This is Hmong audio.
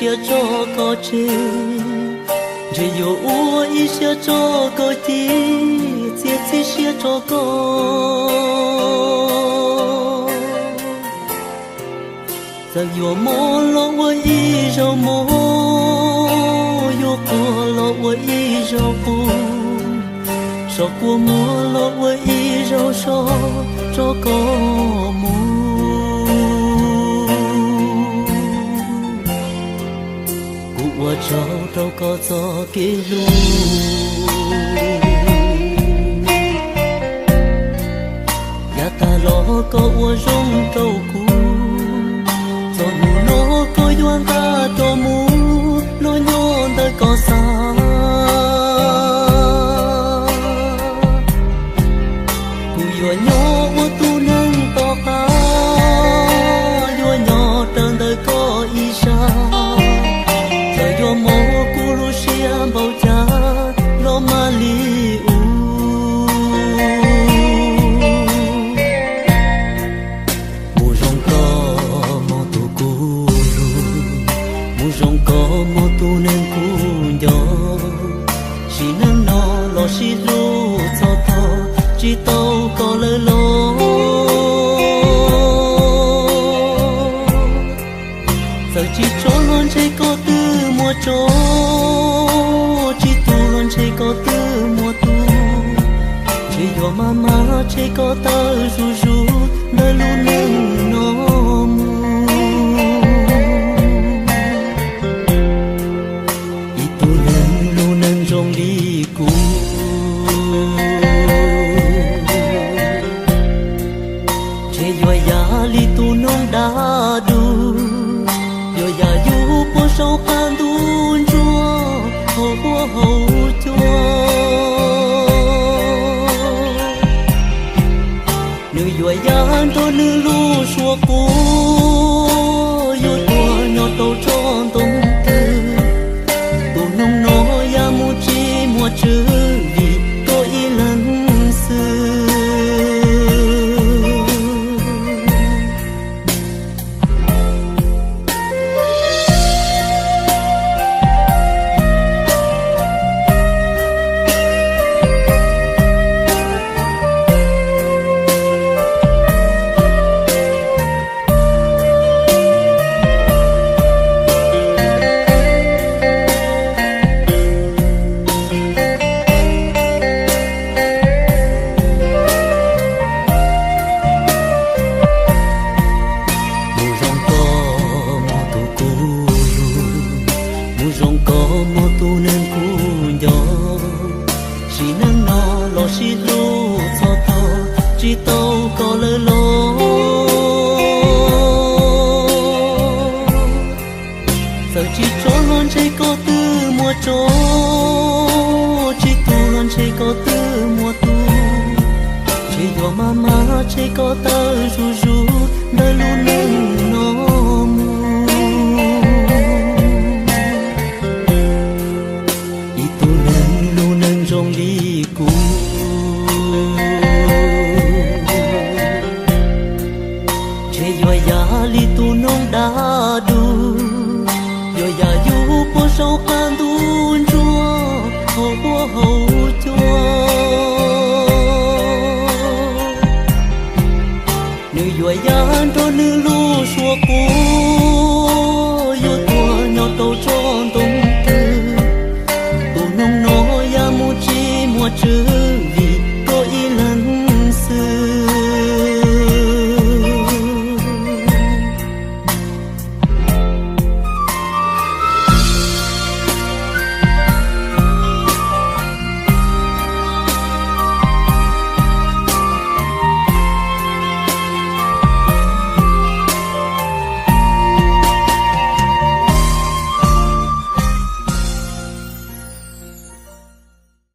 siab tso koj tseg, ntshe yuav ua ib siab tso koj ci, txiav txim siab tso koj. Txawm yuav mob los ua ib zaug mob, yuav quaj los ua ib zaug quaj, so kua muag los ua ib zaug so, tso koj mus. Kuv ua tsaug rau koj txoj kev hlub, yav tag los koj ua zoo rau kuv. Txog hnub no koj yuav nqa rov mus los nyob ntawm koj xav. Kuv yuav nyob ua tus neeg tom qab, yuav nyob raws ntawm koj ib sab. Txawm yuav mob kuv lub siab npaum cas los mam li ua. Mus zoo koj mob tus kuv hlub, mus zoo koj mob tus neeg kuv nco. Sim neej no los sib hlub txog thaum tsis tau koj lawm los. Txawm tsis tso los ntshe koj twb muaj tso, tsis tu los ntshe koj twb muaj tu. Ntshe yuav maj mam ntshe koj tawm zuj zus ntawm lub neej no mus. Ib tug neeg lub neej zoo li kuv, ntshe yuav yam li tus noog dab dub, yuav yam yus puag saum qab ntuj ntsuag hauv huab hauv cua. Nws yuav yam nrog nws lub suab quav, yuav tuag nyob rau tsob ntoo twg. Tus noog no yam mus tsis muaj tswv vim koj ib leeg xwb. Mus zoo koj mob tus kuv hlub, mus zoo koj mob tus neeg kuv nco. Sim neej no los sib hlub txog thaum tsis tau koj lawm los. Txawm tsis tso los ntshe koj twb muaj tso, tsis tu los ntshe koj twb muaj tu. Ntshe yuav maj mam ntshe koj tawm zuj zus ntawm lub neej no mus. Ib tug neeg lub neej zoo li kuv, ntshe yuav yam li tus noog dab dub, yuav yam yus puag saum qab ntuj ntsuag hauv huab hauv cua. Nws yuav yam nrog nws lub suab quav, yuav tuag nyob rau tsob ntoo twg. Tus noog no yam mus tsis muaj tswv